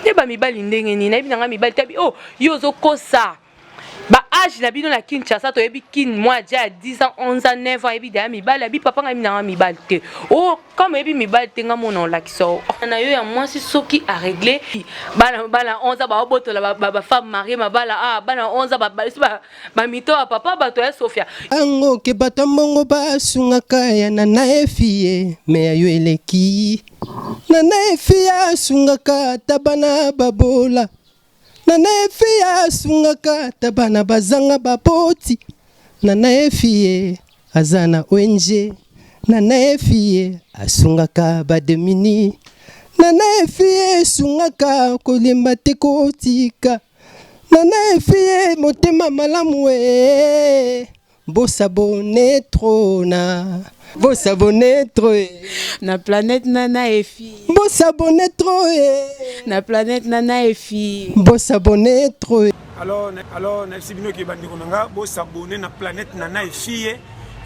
Nde ba mibali ndenge nini? Nayebi na nga mibali te abi oh yo ozo kosa. Ba age na bino na Kinshasa toyebi kin mwa ja ya 10 ans, 11 ans, 9 ans ayebi deja mibali abi papa nga yebi na nga mibali te. Oh comme oyebi mibali te nga mona olakisa yo. Na yo ya mwasi soki a régler bana bana 11 ans ba botola ba, ba, ba femme mariée mabala ah bana 11 ans ba ba, ba, ba mito ya papa bato ya Sofia. Ango ke bato ya mbongo basungaka ya nana efie me ya yo eleki. Nana Efi asungaka ata bana babola. Nana Efi asungaka ata bana bazanga baboti. Nana Efi aza na ONG. Nana Efi asungaka ba demuni. Nana Efi esungaka kolemba te kotika. Nana Efi motema malamu ee. Bo s'abonner trop na Bo s'abonner trop eh. Na planète Nana et fille. Bo s'abonner trop eh. Na planète Nana et fille. Bo s'abonner trop eh. Alors alors na bino ke bandeko na nga bo s'abonner na planète Nana et fille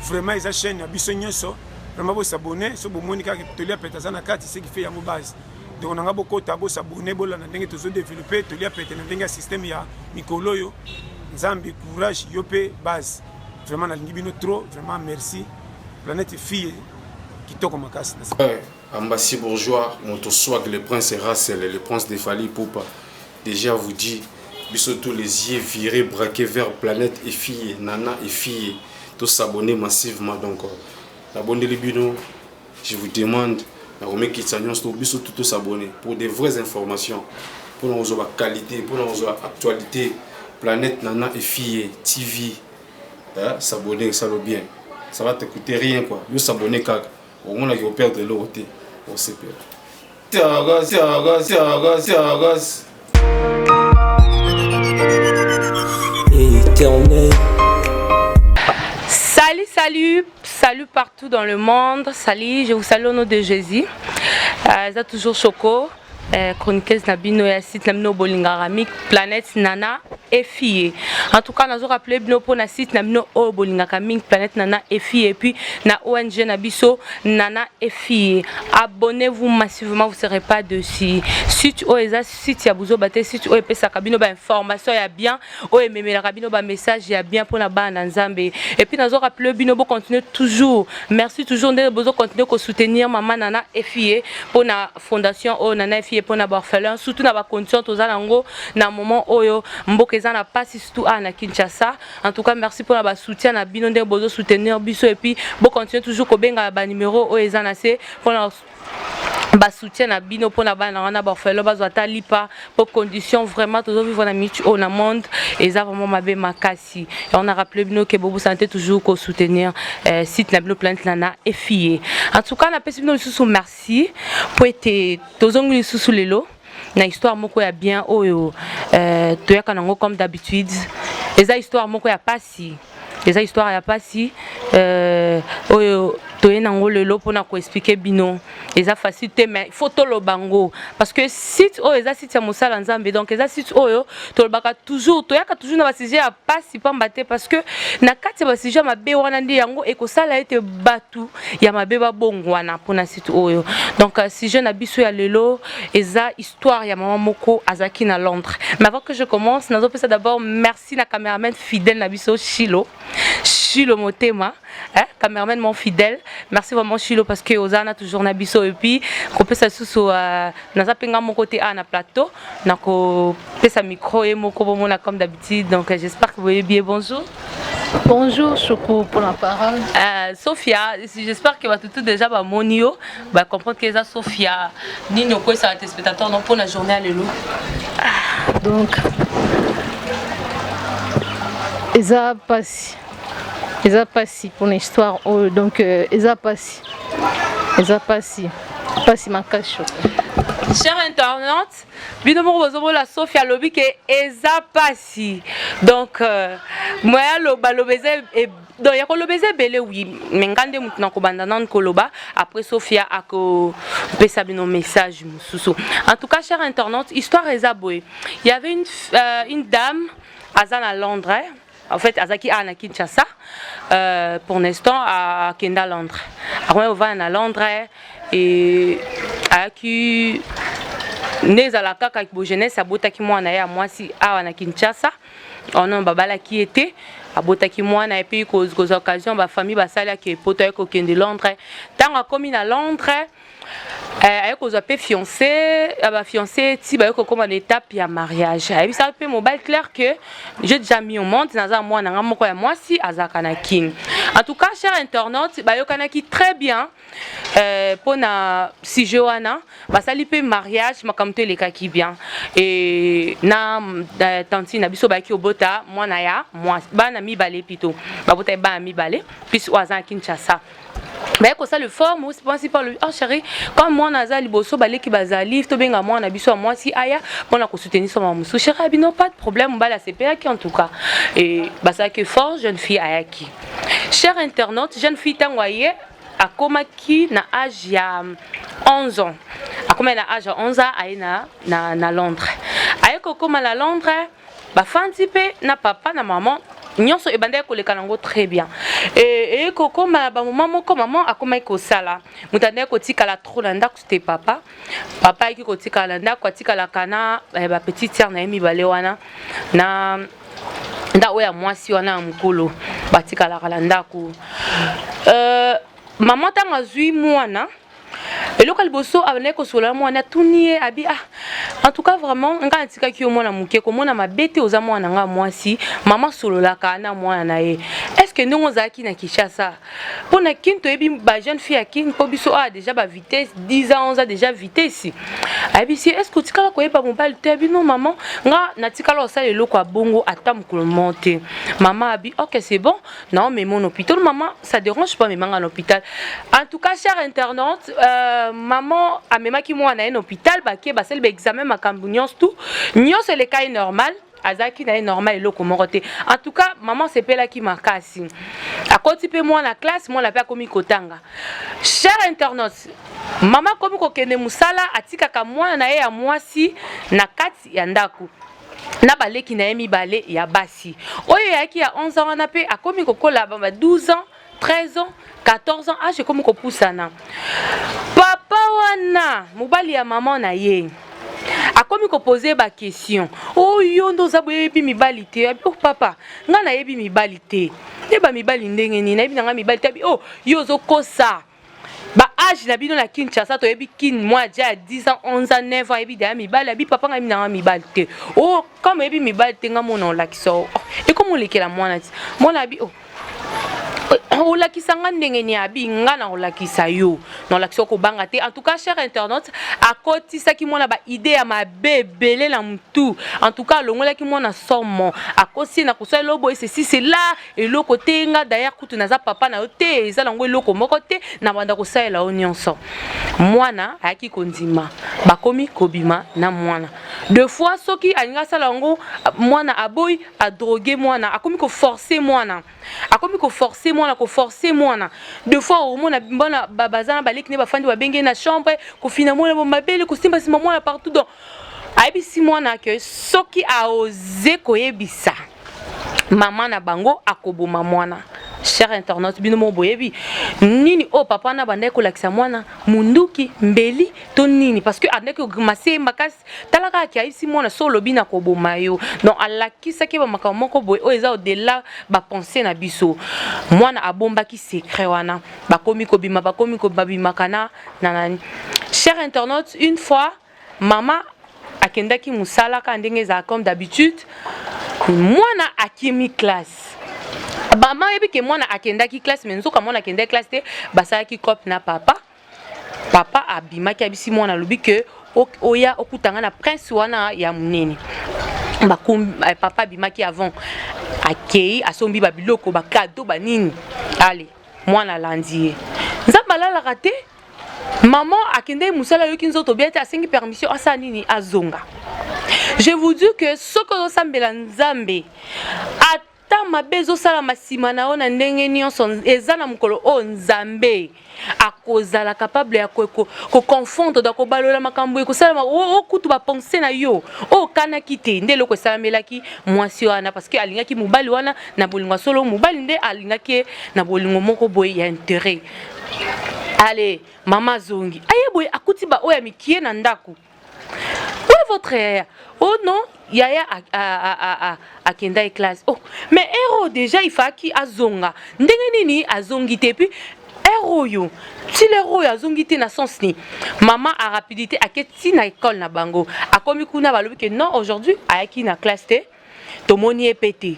vraiment eza chaîne ya biso nyonso vraiment bo s'abonner so bomoni kaka tolia pete aza na kati ce qui fait yango base ndeko na nga bokota bo s'abonner bolanda ndenge tozo développer tolia pete na ndenge ya système ya mikolo oyo Nzambe courage yo pe base vraiment nalingi bino trop vraiment merci planète fille kitoko makasi. Ambassy bourgeois moto swag le prince Russell le prince de Fally Ipupa déjà vous dit biso tous les yeux virés braqués vers planète et fille nana et fille to s'abonner massivement donc nabondeli bino. Je vous demande na komikitisa nyonso to biso tout s'abonner pour des vraies informations pour na kozwa ba qualité pour na kozwa actualité planète nana et fille TV hein, s'abonner ça le bien ça va te coûter rien quoi yo s'abonner kaka omonaki operdre eloko te osepela tiagas tiagas tiagas tiagas Éternel. Salut, salut, salut partout dans le monde. Salut, je vous salue au nom de Jésus. Euh, toujours Choco, euh, chroniqueuse na bino ya site na bino bolingaka mi planète Nana et fille. En tout cas, nazo rappeler bino pour na site na bino oyo bolingaka mingi planète Nana et fille et puis na ONG na biso Nana et fille. Abonnez-vous massivement, vous serez pas dessus. Site oyo eza site ya buzoba te, site oyo epesaka bino ba information ya bien, oyo ememelaka bino ba message ya bien pona bana na Nzambe. Et puis nazo rappeler bino bo continuer toujours. Merci toujours ndenge bozo continuer ko soutenir maman Nana et fille pona fondation oyo Nana et fille pona ba orphelins, surtout na ba conditions toza nango na moment oyo mboka eza na pasi surtout awa na Kinshasa. En tout cas merci pona ba soutien na bino ndenge bozo soutenir biso et puis bo continuer toujours kobenga ba numéro oyo eza na se pona ba soutien na bino pona bana wana ba orphelin bazwa ata lipa po condition vraiment tozo vivre na minute oyo na monde eza vraiment mabe makasi et on a rappelé bino ke bobosana te toujours ko soutenir euh, site na bino planète nana efie en tout cas napesi bino lisusu merci po ete tozongi lisusu lelo na histoire moko ya bien oyo euh, toyaka nango comme d'habitude eza histoire moko ya pasi eza histoire ya pasi euh, oyo toye nango lelo mpona koexplike bino eza facile te mais faut toloba ngo parce que site oyo eza site ya mosala nzambe donc eza site oyo tolobaka toujours toyaka toujours na basujet ya pasi pamba te parce que na kati ya basujet ya mabe wana nde yango ekosala ete bato ya mabe babongwana mpona site oyo donc euh, sujet na biso ya lelo eza histoire ya mama moko azalaki na Londres mais avant que je commence nazopesa d'abord merci na cameraman fidèle na biso Shilo Shilo Motema hein, cameraman mon fidèle merci vraiment Shilo parce que oza na toujours na biso et puis kopesa susu euh, naza mpe nga moko te awa na plateau nakopesa micro ye moko bomona comme d'habitude donc j'espère que boyebi ye bonjour. Bonjour Choco pour la parole. Euh, Sophia, j'espère que bato tout déjà bamoni yo ba comprendre que eza Sophia nini okwesaka téléspectateur non mpo na journée ya lelo. Donc eza pasi eza pasi mpona histoire oyo donc euh, eza pasi eza pasi pasi makasi Choco. Cher internaute, bino moko bozomona Sophia alobi ke eza pasi donc euh, moya aloba loba eza e, donc ya koloba eza ebele oui mais nga nde moto nakobanda nanu koloba après Sophia akopesa bino message mosusu. En tout cas cher internaute, histoire eza boye, il y avait une dame aza na Londres hein? En fait azalaki awa na Kinshasa euh, pour l'instant akenda Londres akomaki kovanda na Londres et ayaki Nde ezala kaka bo jeunesse, abotaki mwana ye ya mwasi awa na Kinshasa. Oh non, babalaki ye te, abotaki mwana et puis kozwa occasion, bafamille basalaki epoto, aye kokende Londres. Ntango akomi na Londres, aye kozwa mpe fiancé, bafiancé ti baye kokóma na étape ya mariage. Ayebisaka mpe mobali clair que j'ai déjà mis au monde, naza mwana nga moko ya mwasi, azalaka na King. En tout cas, cher internaute, bayokanaki très bien mpona sujet wana. Basali mpe mariage, makambo to elekaki bien. E na tantine na biso bayaki obota mwana ya mwasi, bana mibale plutôt. Babotaki bana mibale plus oyo aza na Kinshasa. Baye kosala forme mwasi mpe alobi: "Oh chéri, comme mwana aza liboso, baleki bazali, tobenga mwana biso ya mwasi aya mpona kosoutenir so mama mosusu." Chéri abino pas de problème, mobali asepelaki. En tout cas, e basalaki fort, jeune fille ayaki. Cher internaute, jeune fille ntango aye, akomaki na age ya 11 ans. Akomaki na age ya 11 ans, aye na Londres. Aye kokóma na Londres, bafandi mpe na papa na mama, nyonso ebandaki koleka nango très bien. Eye kokóma na bamoma moko, mama akomaki kosala, moto andaki kotikala trop na ndako te papa. Papa ayaki kotikala na ndako, atikalaka na bapetite sœur na ye mibale wana na nda oyo ya mwasi wana ya mokolo, batikalaka na ndako. Mama ntango azwi mwana, eloko ya liboso abandaki kosolola mwana, atuni ye, abi: "Ah, en tout cas vraiment, ngai natikaki yo mwana moke, komona mabe te, oza mwana nga mwasi." Mama asololaka na mwana na ye: "Est ce que ndenge ozalaki na Kinshasa, mpo na Kini, toyebi bajeune fille ya Kini, mpo biso awa déjà bavitesse, 10 ans, 11 ans déjà vitesse." Ayebisi: "Est ce que otikala koyeba mobali te?" Abi: "Non maman, nga natikala kosala eloko ya bongo ata mokolo mo te." Mama abi: "Ok, c'est bon, naomema na hôpital. Mama, ça dérange pas, memanga na hôpital." En tout cas, cher internaute, maman amemaki mwana ye na hôpital, bake basali baexamen, makambo nyonso tu, nyonso elekai normal, azalaki na ye normal, eloko moko te. En tout cas, mama sepelaki makasi, akoti mpe mwana classe, mwana mpe akomi kotanga. Cher internaute, mama akomi kokende mosala, atikaka mwana na ye ya mwasi na kati ya ndako na baleki na ye mibale ya basi. Oyo eyaki ya 11 ans wana mpe akomi kokola ba 12 ans, 13 ans, 14 ans, age ekomi kopusana. Papa wana, mobali ya mama na ye, akomi kopose baquestion: "Oyo nde oza boyebi mibali te?" Abi: "Oh papa, ngai nayebi mibali te, yeba mibali ndenge nini? Nayebi na ngai mibali te." Abi: "Oh, yo ozokosa, baage na bino na Kinshasa, toyebi Kini, mwa dia ya 10 ans, 11 ans, 9 ans ayebi deya mibali." Abi: "Papa, ngai yebi na ngai mibali te." "Oh, comme oyebi mibali te, ngai mona olakisa." Oh, ekomi olekela mwana ti mwana abi: "Oh, olakisa nga ndenge nini?" Abi: "Nga na olakisa yo, na olakisa yo, kobanga te." En tout cas, cher internaute, akotisaki mwana baidée ya mabe ebele na mutu. En tout cas, alongolaki mwana somo, akosi na kosala eloko boye, ceci, cela, eloko te. "Nga d'ailleurs kutu naza papa na yo te, eza nango eloko moko te na banda kosalela yo nyonso." Mwana ayaki kondima, bakomi kobima na mwana. Deux fois soki alingi asala yango, mwana aboyi, adrogue mwana, akomi koforce mwana, akomi koforce mwana, koforce mwana. Deux fois omona mbona baza na baleki ne, bafandi, babenge na chambre, kofina mwana mabele, kosimbasimba mwana partout. Donc ayebisi mwana ke soki aose koyebisa mama na bango, akoboma mwana. Cher internaute, bino mo boyebi nini oyo papa na bandaki kolakisa mwana, munduki, mbeli to nini? Parce que andaki kogrimase makasi. Tala kaka, ayebisi mwana: "So olobi, na koboma yo." Donc alakisaki bamakambo moko boye oyo eza au-delà bapense na biso. Mwana abombaki secret wana, bakomi kobima, bakomi kobimaka na nani. Cher internaute, une fois mama akendaki mosala kaka ndenge ezala comme d'habitude, mwana akimi classe. Mama oyebi ke mwana akendaki classe, mais nzoka mwana akendaki classe te, basalaki cope na papa. Papa abimaki, abisi mwana, alobi ke oya okutanga na prince wana ya monene. Papa abimaki avant, akei, asombi babiloko, bacadeau, banini. Ale mwana alandi ye. Nzambe alalaka te. Mama akendeki mosala, ayoki nzoto bien te, asengi permission, asala nini? Azonga. Je vous dis que soki ozosambela Nzambe, ata mabe ezosalama nsima na yo na ndenge nyonso, eza na mokolo oyo Nzambe akozala capable ya koconfondre, da kobalola makambo ekosalama okutu bapense na yo oyo okanaki te. Nde eloko esalamelaki mwasi wana, parce que alingaki mobali wana na bolingo ya solo, mobali nde alingaki ye na bolingo moko boye ya intérêt. Ale mama azongi, aye boye, akuti baoyo ya mikie na ndako. votre yaya? Oh non, yaya akenda ye classe. Oh, mais ero déjà ifaki azonga, ndenge nini azongi te? Puis ere oyo ti lere oyo azongi te, na sens nini? Mama a rapidité ake ti na école na bango, akomi kuna, balobi ke non, aujourd'hui ayaki na classe te, tomoni ye mpe te.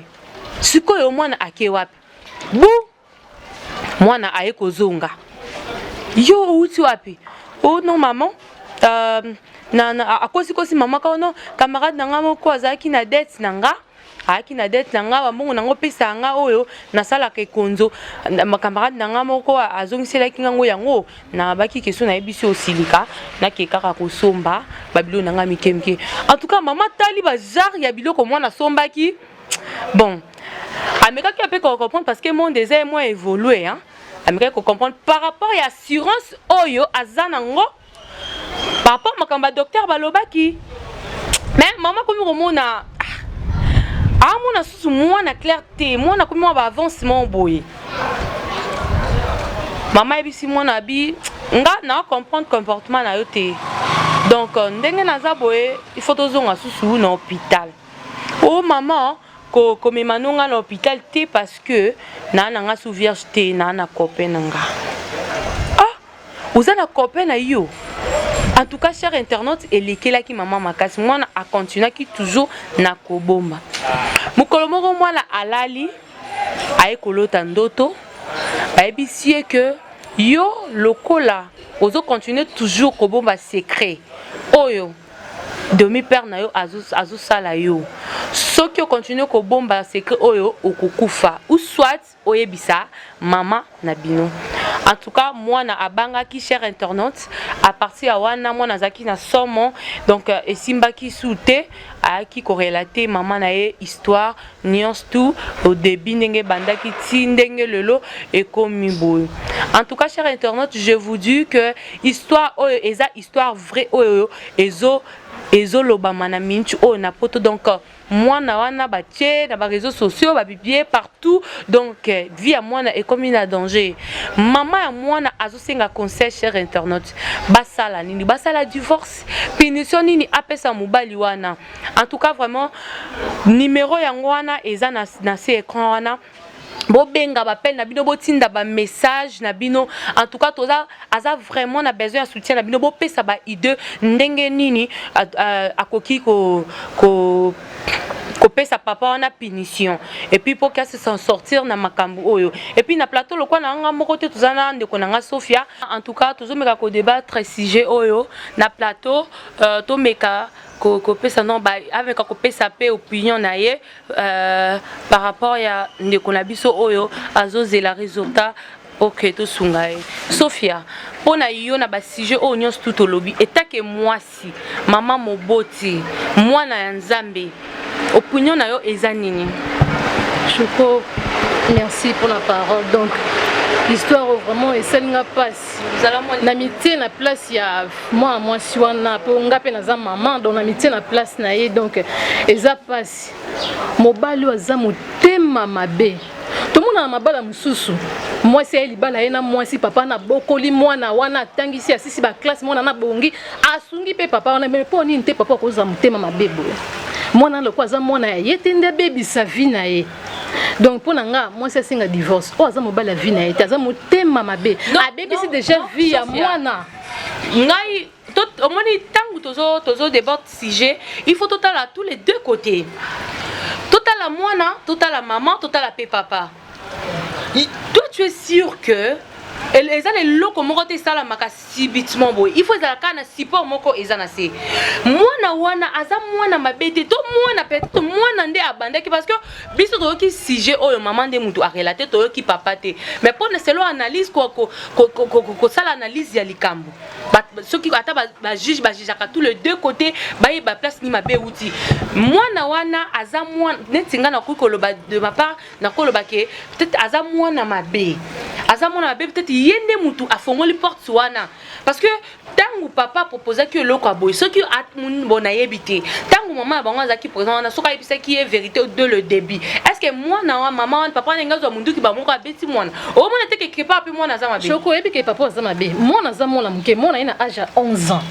Sikoyo mwana ake wapi? Bu mwana aye kozonga: yo outi wapi? Oh non maman, na akosikosi mama ka non, camarade na nga moko azalaki na dette na nga, ayaki na dette na nga, bambongo nango opesa nga oyo nasalaka ekonzo, camarade na nga moko azongiselaki ngango yango, nabaki question, nayebisi osilika, nake kaka kosomba babiloko na nga mike mike. En tout cas mama tali bagenre ya biloko mwana asombaki. Bon, amekaki mpe kocomprendre parce que monde eza moins évolué, hein? Amekaki kocomprendre par rapport ya assurance oyo aza nango, par rapport makambo ya docteur balobaki. Mais mama komi komona, amona susu mwana clair te, mwana komi mwa baavancement boye. Mama ayebisi mwana abi: nga na comprendre comportement na yo te, donc ndenge naza boye, il faut tozonga susu na hôpital. O mama, komema no nga na hôpital te parce que naa na nga su vierge te, naa na copain na nga. Ah, oza na copain na yo? En tout cas, cher internaute, elekelaki mama makasi. Mwana akontinuaki toujours na kobomba. Mokolo moko mwana alali, aye kolota ndoto, bayebisi ye ke yo lokola ozocontinue toujours kobomba secret oyo demi père na yo azosala yo, soki okontinue kobomba secret oyo, okokufa ou soit oyebisa mama na bino. En tout cas mwana abangaki. Cher internaute, à partir ya wana mwana azalaki na somo, donc esimbaki su te. Ayaki korelater mama na ye histoire nyonso tout au début, ndenge ebandaki ti ndenge lelo ekomi boye. En tout cas, cher internaute, je vous dis que histoire oyo eza histoire vraie oyo ezo ezolobama na miniti oyo na Poto. Donc mwana wana batie na baréseaux sociaux, bapublier partout, donc vie ya mwana ekomi na danger. Mama ya mwana azosenga conseil. Cher internaute, basala nini? Basala divorce? Punition nini apesa mobali wana? En tout cas vraiment, numéro yango wana eza na se écran wana. Bobenga, bapele na bino, botinda bamessage na bino. En tout cas toza, aza vraiment na besoin ya soutien na bino. Bopesa baidée ndenge nini akoki ko kopesa papa wana punition et puis mpo kasi s'en sortir na makambo oyo. Et puis na plateau lokwa na nga moko te, toza na ndeko na nga Sofia. En tout cas tozomeka kodébattre sujet oyo na plateau, tomeka kopesa non, ameka kopesa mpe opinion na ye par rapport ya ndeko na biso oyo azozela résultat. Ok, tosunga ye. Sofia, mpo na yo, na basujet oyo nyonso tu tolobi, etake mwasi, mama moboti, mwana ya Nzambe, opinion na yo eza nini? Choco, merci pour la parole. Donc histoire vraiment esalinga mpasi na mitie na place ya mwana mwasi wana, mpo nga mpe naza mama, donc na mitie na place na ye. Donc eza mpasi, mobali oyo aza motema mabe. Tomona na mabala mosusu, mwasi aye libala ye na mwasi, papa na bokoli mwana wana, atangisi, asisi baclasse, mwana na bongi, asungi mpe papa wana. Mais mpo nini te papa akozala motema mabe boye? Mwana lokola aza mwana ya ye te, nde abebisa vie na ye. Donc mpo na nga, mwasi asenga divorce. Oyo aza mobali ya vie na ye te, aza motema mabe, abebisi déjà vie ya mwana. Ngai omoni, ntango tozo déborde sujet, il faut totala tous les deux côtés: totala mwana, totala maman, totala mpe papa. Toi, tu es sûr que eza na eloko moko te esalamaka subitement boye? Il faut ezala kaka na support moko eza na se. Mwana wana aza mwana mabe te, to mwana peut-être mwana nde abandaki, parce que biso toyoki sujet oyo mama nde mutu arelater, toyoki papa te. Mais mpona selon analyse, kosala analyse ya likambo, soki ata bajuge bajugeaka tous les deux côtés, bayeba place nini mabe euti. Mwana wana aza mwana neti nga nakoki koloba, de ma part nakoloba ke peut-être aza mwana mabe, aza mwana mabe. Peut-être ye nde mutu afongoli porte wana, parce que ntango papa proposaki eloko ya boye, soki bon, nayebi te, ntango mama na bango azalaki présent wana, soki ayebisaki ye vérité dès le début, est ce que mwana wa mama wana, papa wana, azwa munduki bamoko abeti mwana? Omona te quelque part mpe mwana aza mabe. Soko oyebi ke papa aza mabe, mwana aza mwana moke, mwana ye na age ya 11 ans.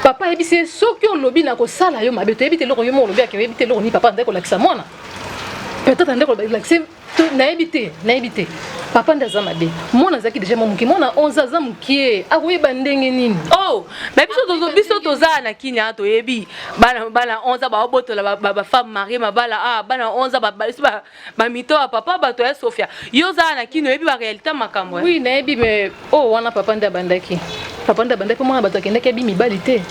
Papa ayebisi ye soki olobi na kosala yo mabe. Toyebi te eloko yo moko olobi ake, oyebi te eloko nini papa andaki kolakisa mwana. Peut-être andaki kolakisa, nayebi te, nayebi te. Papa nde aza mabe. Mwana azalaki deja mwa moke, mwana 11 aza mokie, akoyeba ndenge nini? Oh, mais biso tozo biso toza na Kenya, toyebi bana bana 11 baobotola bafemme mariée mabala. Ah, bana 11 ba bamito ya papa bato ya Sofia. Yo oza na Kini, oyebi baréalité makambo. Oui, nayebi, mais oyo wana papa nde abandaki, papa nde abandaki, mpo mwana bato akendaki abi mibali te,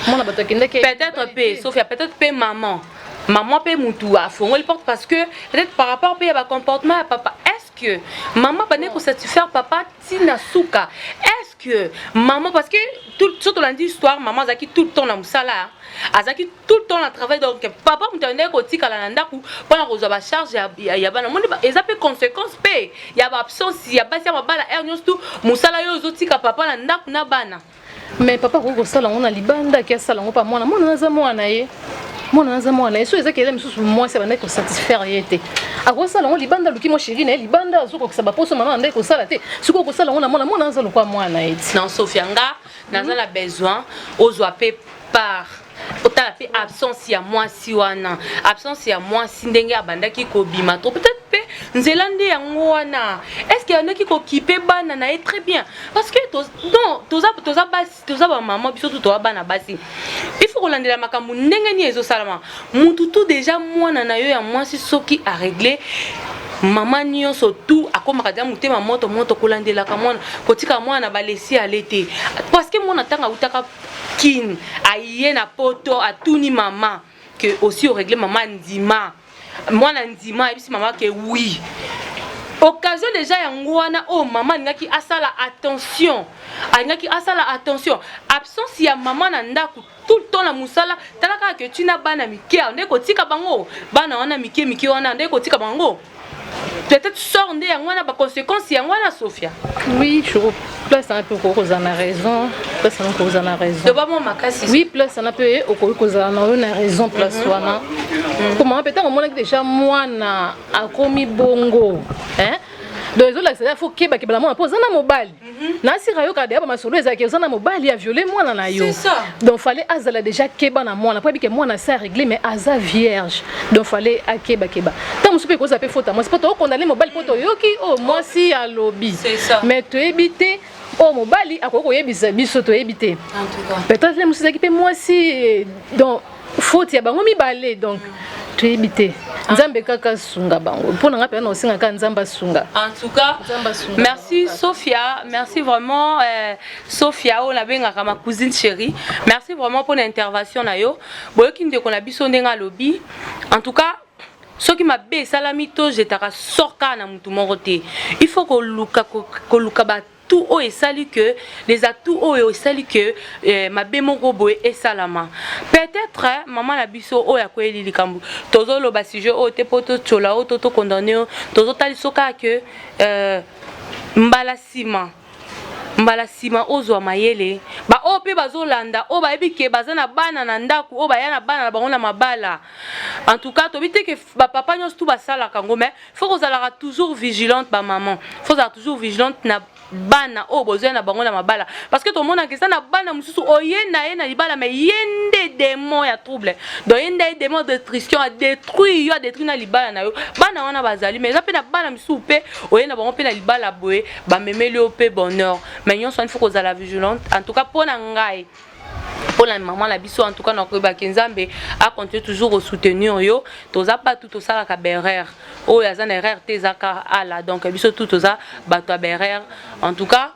mwana bato akendaki. Peut-être mpe Sofia, peut-être mpe maman mpe mutu afongoli porte, parce que peut-être par rapport mpe ya bacomportement ya papa. Est-ce que maman bandeki kosatisfaire papa ntina suka? Est-ce que maman, parce que tout so tolandi histoire, maman azalaki tout le temps na mosala, azalaki tout le temps na travail, donc papa moto andeki kotikala na ndako mpona kozwa bacharge ya bana. Moni eza mpe conséquence mpe ya baabsence ya basi ya mabala, heure nyonso tu mosala, yo ozotika papa na ndako na bana. Mais papa akoki kosala yango na libanda, aki asala yango mpa mwana. Mwana aza mwana ye, mwana aza mwana ye. So ezaki eza misusu, mwasi abandaki kosatisfaire ye te, akosala yango libanda, aluki mwa chéri na ye libanda, azokokisa baposo mama andaki kosala te. Sikoyo okosala yango na mwana, mwana aza lokwa mwana ye ti. Non, Sofia, nga naza na besoin ozwa mpe part, otala mpe absence ya mwasi wana, absence ya mwasi ndenge abandaki kobima trop. Peut-être mpe nzela nde yango wana. Est ce que abandaki kokipe bana na ye très bien? Parce que non, toza basi, toza bamama, biso tu toza bana basi, il faut kolandela makambo ndenge nini ezosalama. Mutu tu déjà mwana na yo ya mwasi soki aregle mama nyonso tu akomaka deja motema moto moto, kolandelaka mwana, kotika mwana balesi ale te, parce que mwana ntango autaka Kine aye na Poto, atuni mama que aussi oregle, mama ndima, mwana ndima, ayebisi mama que oui. Occasion déjà yango wana oyo mama alingaki asala attention, alingaki asala attention. Absence ya mama na ndako, tout le temps na mosala, tala kaka ke tina bana mike nde kotika bango, bana wana mike mike wana nde kotika bango, peut-être sort nde yango wana, baconséquence yango wana, Sofia. Oui, je place wana mpe okoki kozala na raison, place wana okoki kozala na raison. Loba mwa makasi. Oui, place wana mpe okoki kozala na yo na raison, place wana, po mama mpe ntango omonaki déjà mwana akomi bongo, hein? Donc ezolakisa ya faut kebakebala mwana, mpo oza na mobali nasika yoka deya bamasolo ezalaki, oza na mobali aviole mwana na yo. C'est ça. Donc fallait azala déjà keba na mwana, po abike mwana asa réglé mais aza vierge, donc fallait akebakeba. Ntango mosusu mpe ekozala mpe faute ya mwasi, mpo tokondane mobali, mpo toyoki oyo mwasi alobi. C'est ça. Mais toyebi te oyo mobali akoki koyebisa biso, toyebi te. En tout cas, Peut-être le mosusu ezalaki mpe mwasi, donc faute ya bango mibale, donc toyebi te. Nzambe kaka asunga bango. Mpo na nga mpenza na osenga kaka Nzambe asunga. En tout cas, Nzambe asunga. Merci Sophia, merci vraiment Sophia oyo nabengaka ma cousine chérie. Merci vraiment pour l'intervention na yo. Boyoki ndeko na biso ndenge alobi. En tout cas, soki mabe esalami, tojetaka sort kaka na mutu moko te. Il faut koluka koluka ba tout oyo esali que les atouts oyo esali que mabe moko boye esalama. Peut-être mama na biso oyo akweyeli likambo, tozoloba sujet oyo te mpo totiola oyo to tokondane oyo, tozotalisa kaka que mbala nsima, mbala nsima ozwa mayele. Baoyo mpe bazolanda, oyo bayebi ke baza na bana na ndako, oyo baya na bana na bango na mabala, en tout cas toyebi te ke bapapa nyonso tu basalaka yango, mais faut kozalaka toujours vigilante. Bamaman, faut kozala toujours vigilante na bana oyo bozwa na bango na mabala, parce que tomonaka eza na bana mosusu oye na ye na libala, mais ye nde démon ya trouble, donc ye nde démon de destruction, adétruit yo, adétruit na libala na yo. Bana wana bazali, mais eza mpe na bana misusu mpe oye na bango mpe na libala boye, bamemeli yo mpe bonheur. Mais nyonso wana, faut kozala vigilante. En tout cas, mpo na ngai, mpona mama na biso, en tout cas nakoyebaki Nzambe acontinue toujours kosoutenir yo. Toza bato, tosalaka baerreur, oyo aza na erreur te eza kaka ala, donc biso tu toza bato ya baerreur. En tout cas,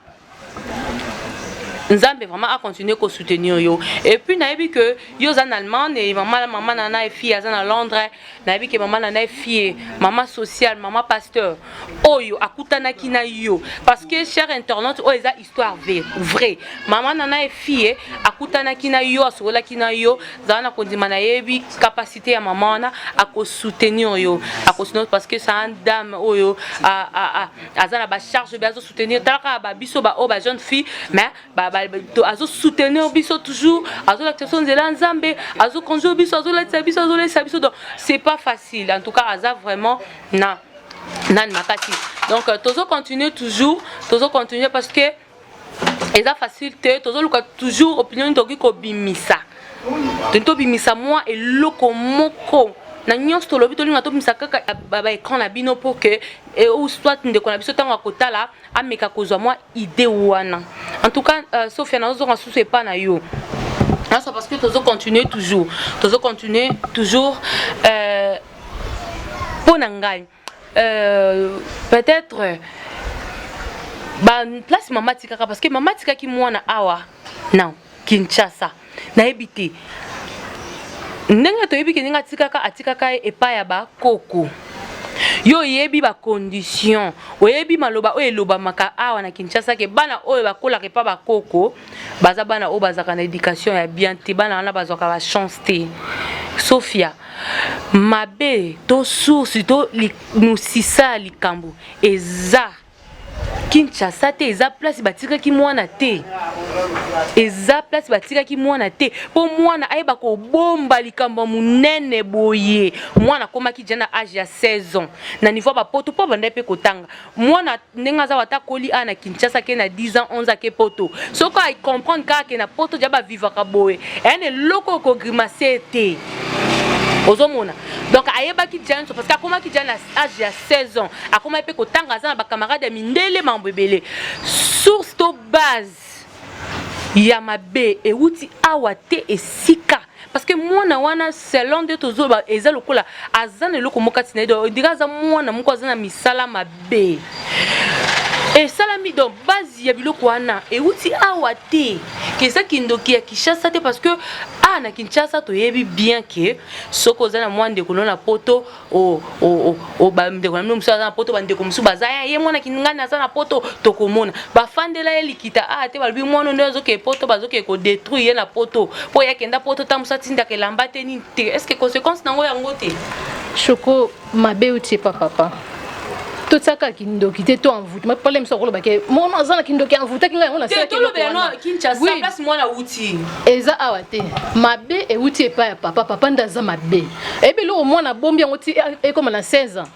Nzambe vraiment acontinue kosoutenir yo. Et puis nayebi ke yo oza na Allemagne e mama Nana Efie aza na Londres. Nayebi ke mama Nana Efie, mama sociale, mama pasteur oyo akutanaki na yo, parce que cher internaute, oyo eza histoire vrai, mama Nana Efie akutanaki na yo, asololaki na yo. Zala na kondima, nayebi capacité ya mama wana, akosoutenir yo, akosoutenir, parce que c'est un dame oyo aza na bacharge be azosoutenir. Tala kaka babiso baoyo ba jeune fille, mais azosoutenir biso toujours, azolakisa biso nzela ya Nzambe, azoconduire biso, azolatisa biso, azolesa biso. Donc c'est pas facile. En tout cas, aza vraiment na nani makasi. Donc tozocontinue toujours, tozocontinue parce que Eza facile te, tozoluka toujours opinion tokoki kobimisa. Tolingi tobimisa mwa eloko moko na nyonso tolobi, tolinga tobimisa kaka ba écran na bino mpo ke ou soit ndeko na biso ntango akotala ameka kozwa mwa idée wana. En tout cas, Sophia, nazozonga susu epa na yo nyonso parce que tozo continuer toujours, tozo continuer toujours. Mpo na ngai, peut-être ba place mama atikaka, parce que mama atikaki mwana awa na Kinshasa, nayebi te ndenge toyebi ke ndenge atikaka ye epai ya bakoko. Yo oyebi bacondition, oyebi maloba oyo elobamaka awa na Kinshasa ke bana oyo bakolaka epa bakoko baza bana oyo bazalaka na éducation ya bien te, bana wana bazwaka bachance te. Sophia, mabe to source to mosisa ya likambo eza Kinshasa te, eza place batikaki mwana te, eza place batikaki mwana te, mpo mwana ayeba kobomba likambo ya monene boye. Mwana akomaki déjà na age ya 16 ans na niveau ya bapoto, mpo abandaki mpe kotanga. Mwana ndenge aza wata akoli awa na Kinshasa, ke na 10 ans, 11 ake poto, soki acomprendre kaka ke na poto déjà bavivaka boye, eya na eloko oyo kogrimacer te. Ozomona, donc ayebaki déjà nyonso parce que akomaki déjà na age ya 16 ans, akomaki mpe kotanga, aza na bacamarade ya mindele, mambo ebele. Source to base ya mabe ewuti awa te esika, parce que mwana wana, selon nde tozoloba, eza lokola aza na eloko moko kati na ye, donc ondira aza mwana moko aza na misala mabe esalami. Donc base ya biloko wana ewuti awa te, ke eza kindoki ya Kinshasa te, parce que awa na Kinshasa toyebi bien ke soki oza na mwa ndeko no na poto, bandeko na bino mosusu aza na poto, bandeko mosusu baza ye mwana ngani aza na poto, tokomona bafandela ye likita a te, balobi mwana nde azokee poto, bazokee kodétruire ye na poto mpo ye akenda poto, ta mosu atindaka elamba te, nini te. Est ce que conséquence nango yango te? Shoko, mabe euti epa papa. Totiaka kindoki te to envoûtement. Problème so akoloba ke mwana aza na kindoki, envoûtaki ngai, yango nasalaki eloko wana. Kinshasa, place mwana wuti. Eza awa te, mabe euti epai ya papa. Papa nde aza mabe. Eyebi eloko mwana abombi yango ti ekóma na 16 ans.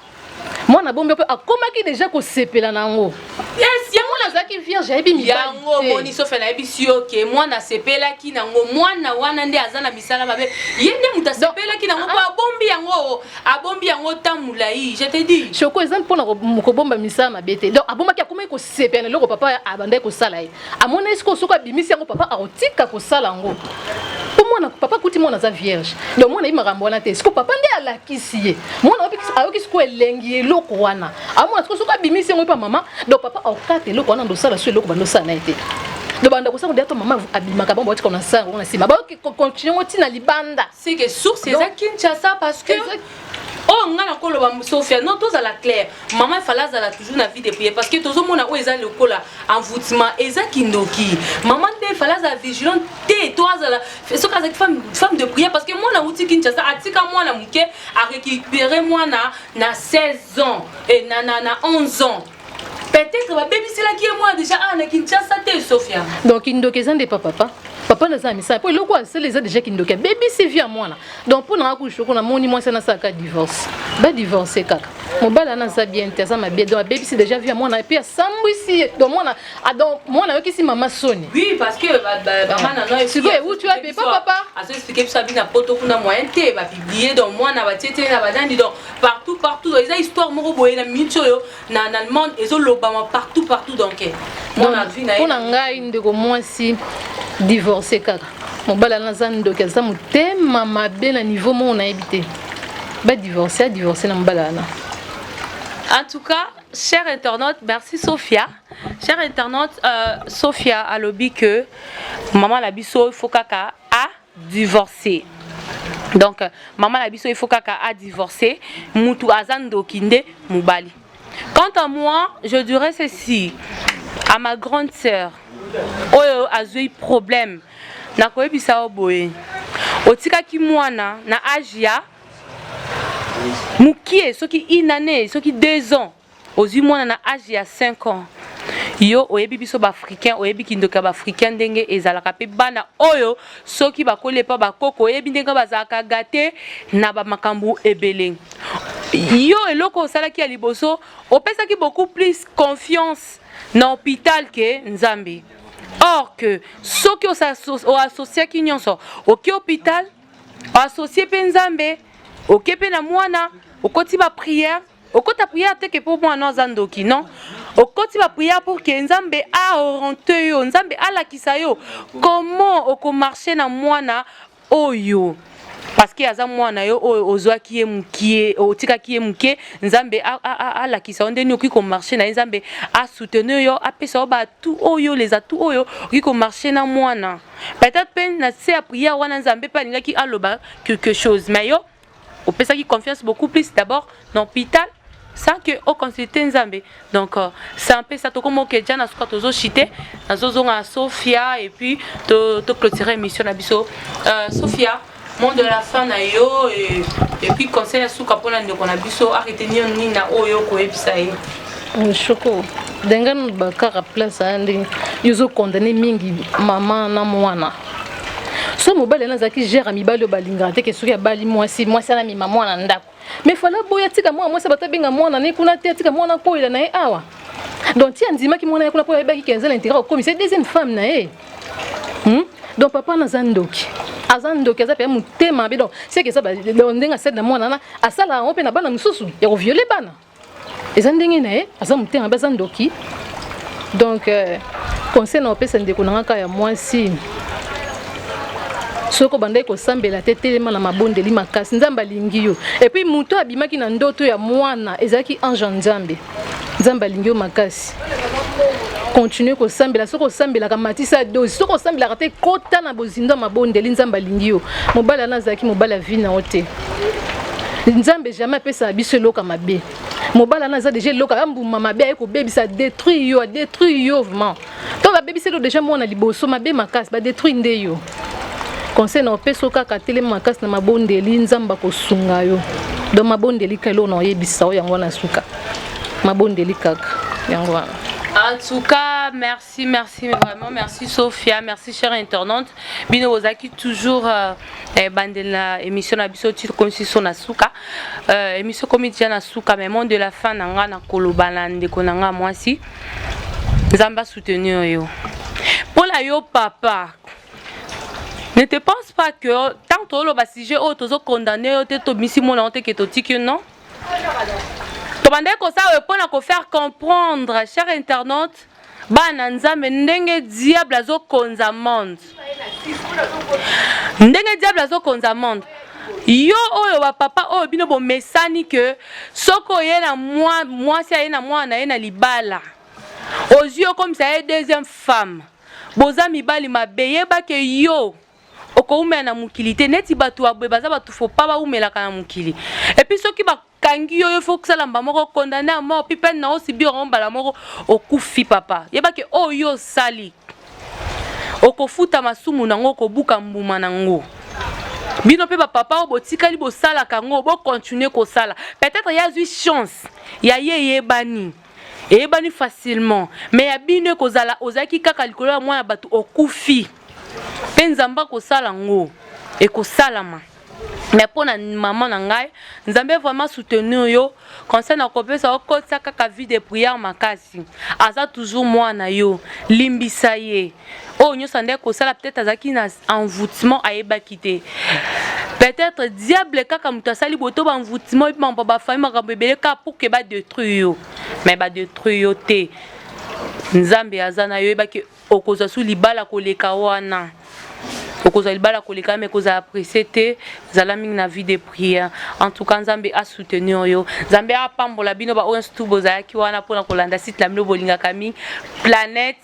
Mwana abombi mpe akomaki déjà kosepela na yango. Yes, yango azalaki vierge, ayebi mibali. Yango omoni, Sophia, nayebisi yo ke mwana asepelaki nango. Mwana wana nde aza na misala mabe, ye nde moto asepelaki nango mpo abombi yango, abombi yango ta molai, je te dis. Shoko, eza mpona kobomba misala mabe te. Donc abombaki, akomaki kosepela na eloko papa abandaki kosala ye. Amoni sikoyo soki abimisi yango, papa akotika kosala yango, mpo mwana, papa akuti mwana aza vierge, donc mwana ayebi makambo wana te. Sikoyo papa nde alakisi ye, mwana ayoki sikoyo elengi eloko wana. Amona sikoyo soki abimisi yango epa mama, donc papa akokata eloko wana, ndosala so eloko bandosala na ye te. Donc banda kosala deya to mama abimaka bango, batika na sala yango na nsima, bayoki continue yango ntina libanda. C'est que source eza Kinshasa, parce que oyo nga nakoloba, Sophia, non, tozala clair, mama efale azala toujours na vie de prière, parce que tozomona oyo eza lokola envoûtement, eza kindoki. Mama nde efale azala vigilante te, to azala soki azalaki femme de prière, parce que mwana awuti Kinshasa, atika mwana moke, arécupéré mwana na 16 ans et na 11 ans. Peut-être babebiselaki ye mwana déjà awa na Kinshasa te, Sophia. Donc kindoki eza nde pa papa. Papa naza na misala mpo eloko asala eza déjà kindoki, abebisi vie ya mwana. Donc mpo nanga kushoko, namoni mwasi wana asalaka divorce, badivorce kaka. Mobali wana aza bien te, aza mabe. Donc abebisi déjà vie ya mwana et puis asambwisi ye. Donc mwana, donc mwana ayokisi mama soni. Oui, parce que bama na Sikoyo ewuti wapi? Pa papa. Azoexpliquer biso, abi na poto kuna moyen te, bapublier, donc mwana batie te na banani, donc partout partout eza histoire moko boye na minute oyo na monde ezolobama partout partout. Donc mwana vie na ye. Mpo na ngai, ndeko mwasi, divorce kaka. Mobali wana aza ndoki, aza motema mabe na niveau moko nayebi te. Badivorce, adivorce na mobali wana. En tout cas, cher internaute, merci Sophia. Cher internaute, Sophia alobi que maman na biso, il faut kaka a divorcer. Donc maman na biso, il faut kaka a divorcer. Mutu aza ndoki nde mobali. Quant à moi, je dirais ceci à ma grande sœur oyo azwi problème. Nakoyebisa yo boye: otikaki mwana na age ya mokie, soki une année, soki 2 ans, ozwi mwana na age ya 5 ans. Yo oyebi biso baafricain, oyebi kindoki ya baafricain ndenge ezalaka, mpe bana oyo soki bakoli epa bakoko, oyebi ndenge bazalaka gâtés na bamakambo ebele. Yo eloko osalaki ya liboso, opesaki beaucoup plus confiance na hôpital ke Nzambe. Or que soki oassociaki nyonso, oke hôpital, oassocie mpe Nzambe, oke mpe na mwana, okoti baprière, okota prière te ke mpo mwana aza ndoki, non, okoti baprière pour ke Nzambe aoriente yo, Nzambe alakisa yo comment okomarche na mwana oyo, parce que aza mwana yo oyo ozwaki ye mokie, otikaki ye moke. Nzambe alakisa yo ndeni okoki komarche na ye, Nzambe asoutenir yo, apesa yo batu oyo, les atouts oyo okoki komarche na mwana. Peut-être mpe na se ya prière wana, Nzambe mpe alingaki aloba quelque chose, mais yo opesaki confiance beaucoup plus d'abord na hôpital sans que oconsulte Nzambe. Donc c'est un peu ça. Tokoma oke dia na suka, tozochite, nazozonga na Sophia et puis toclôturer émission na biso. Sophia, mot de la fin na yo et puis conseil ya suka mpona ndeko na biso aretenir nini na oyo koyebisa ye? Shoko, ndenge bakaka place aya, ndenge yo ozokondane mingi mama na mwana, so mobali wana azalaki gere ya mibali oyo balingaka te ke soki abali mwasi, mwasi anamema mwana ndako, mais fala boye atika mwana mwasi, bato abenga mwana ne kuna te, atika mwana koyela na ye awa. Donc ti andimaki mwana ye kuna mpo ayebaki ke aza na intérêt kokomisa deuxième femme na ye, Donc papa wana aza ndoki, aza ndoki, aza mpenza motema mabe. Donc seke eza ndenge asali na mwana wana, asala yango mpe na bana mosusu ya kovioler bana, eza ndenge na ye, aza motema mabe, aza ndoki. Donc conseil na opesa ndeko na nga kaka ya mwasi, soki obandaki kosambela te, telema na mabondeli makasi, Nzambe alingi yo. Et puis moto abimaki na ndoto ya mwana ezalaki ange ya Nzambe. Nzambe alingi yo makasi, continue kosambela. Soki osambelaka, matisa dose. Soki osambelaka te, kota na bozindo ya mabondeli, Nzambe alingi yo. Mobali wana azalaki mobali ya vie na yo te. Nzambe jamais apesaka biso eloko ya mabe. Mobali wana aza déjà eloko ya mbuma mabe, aye kobebisa, adétruire yo, adétruire yo vraiment. To babebiseli yo déjà mwana liboso mabe makasi, badétruire nde yo. Conseil na opesa kaka, telema makasi na mabondeli, Nzambe akosunga yo. Donc mabondeli ka eloko na oyebisa oyo, yango wana suka, mabondeli kaka yango wana. En tout cas, merci, merci, vraiment, merci Sophia, merci chère internaute. Bino bozaki toujours bandela na émission na biso titre comme si son na suka. Émission comme déjà na suka, mais mot de la fin na nga na koloba na ndeko na nga mwasi. Nzambe soutenir yo. Pour la yo papa, ne te pense pas que tant toloba sujet oyo, tozo condamner yo te, tobimisi mona te ke totiki, non. Tobandaki kosala oyo mpona kofaire comprendre, cher internaute, bana Nzambe, ndenge diable azokonza monde, ndenge diable azokonza monde. Yo oyo bapapa oyo bino bomesani ke soki oye na mwasi, aye na mwana na ye na libala, ozwi, okomisa ye deuxième femme, boza mibali mabe. Yebake yo okowumela na mokili te. Neti bato ya boye baza bato faut pas bawumelaka na mokili. Et puis soki bakangi yo, yo faut kosala mba moko condamné à mort, puis peine na osubir yango mbala moko, okufi. Papa, yebake oyo osali, okofuta masumu nango, okobuka mbuma nango. Bino mpe bapapa oyo botikali bosalaka yango, bocontinue kosala. Peut-être ye azwi chance ya ye, eyebani, eyebani facilement, mais ya bino ekozala ozalaki kaka likolo ya mwana bato, okufi mpe Nzambe akosala yango, ekosalama. Mais mpo na mama na ngai, Nzambe vraiment soutenir yo. Conseil na kopesa, okotisa kaka vie de prière makasi. Aza toujours mwana yo, limbisa ye. Oyo nyonso andeki kosala, peut-être azalaki na envoûtement, ayebaki te. Peut-être diable kaka moto asali boye to baenvoûtement, epi mambo bafamille, makambo ebele kaka pour ke badétruire yo, mais badétruire yo te. Nzambe aza na yo. Oyebaki okozwa su libala koleka wana, okozwa libala koleka, me kozala pressé te, zala mingi na vie de prière. En tout cas, Nzambe asoutenir yo, Nzambe apambola bino baoyo nyonso tu bozalaki wana mpona kolanda site na bino bolingaka mingi, Planète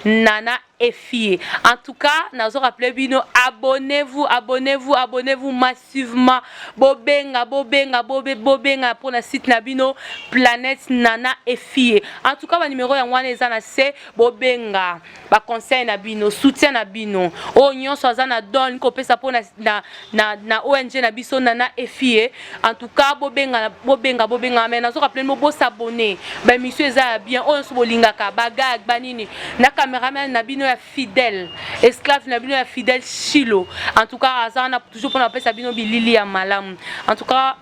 Nana Efie. En tout cas, nazo rappeler bino, abonnez-vous, abonnez-vous, abonnez-vous massivement. Bobenga, bobenga, bobe, bobenga pour la site na bino Planète Nana Efie. En tout cas, ba numéro ya wana eza na se, bobenga. Ba conseil na bino, soutien na bino. Oyo nyonso aza na don kopesa po na ONG na biso Nana Efie. En tout cas, bobenga, bobenga, bobenga, mais nazo rappeler bino bo s'abonner. Ba émission eza ya bien. Oyo nyonso bolingaka, ba gag, ba nini. Na cameraman na bino ya fidèle, esclave na bino ya fidèle Shilo. En tout cas, aza wana toujours mpona bapesa bino bilili ya malamu. En tout cas,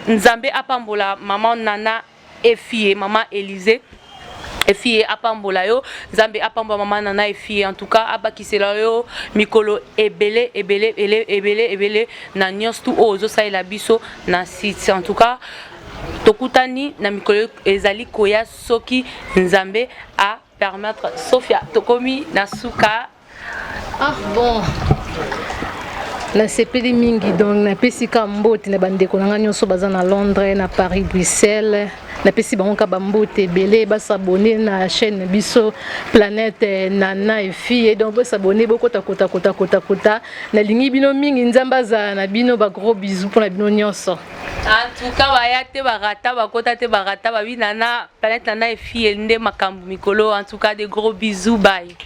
Nzambe apambola mama Nana Efie, mama Élysée. Efie apambola yo, Nzambe apambola mama Nana Efie. En tout cas, abakisela yo mikolo ebele ebele ebele ebele ebele na nyonso tu oyo ozosalela biso na site. En tout cas, tokutani na mikolo ezali koya, soki Nzambe a permettre. Sophia, tokomi na suka. Ah bon, nasepeli mingi. Donc napesi ka mbote na bandeko na ngai nyonso baza na Londres, na Paris, Bruxelles. Napesi bango ka bambote ebele. Bas'abonner na chaîne na biso, Planète Nana Efie. Donc bos'abonner, bokota kota kota kota kota. Nalingi bino mingi, Nzambe azala na bino. Bagros bisous mpona bino nyonso. En tout cas, baya te, barata, bakota te, barata babi nana Planète Nana Efie nde makambo mikolo. En tout cas, des gros bisous, bye.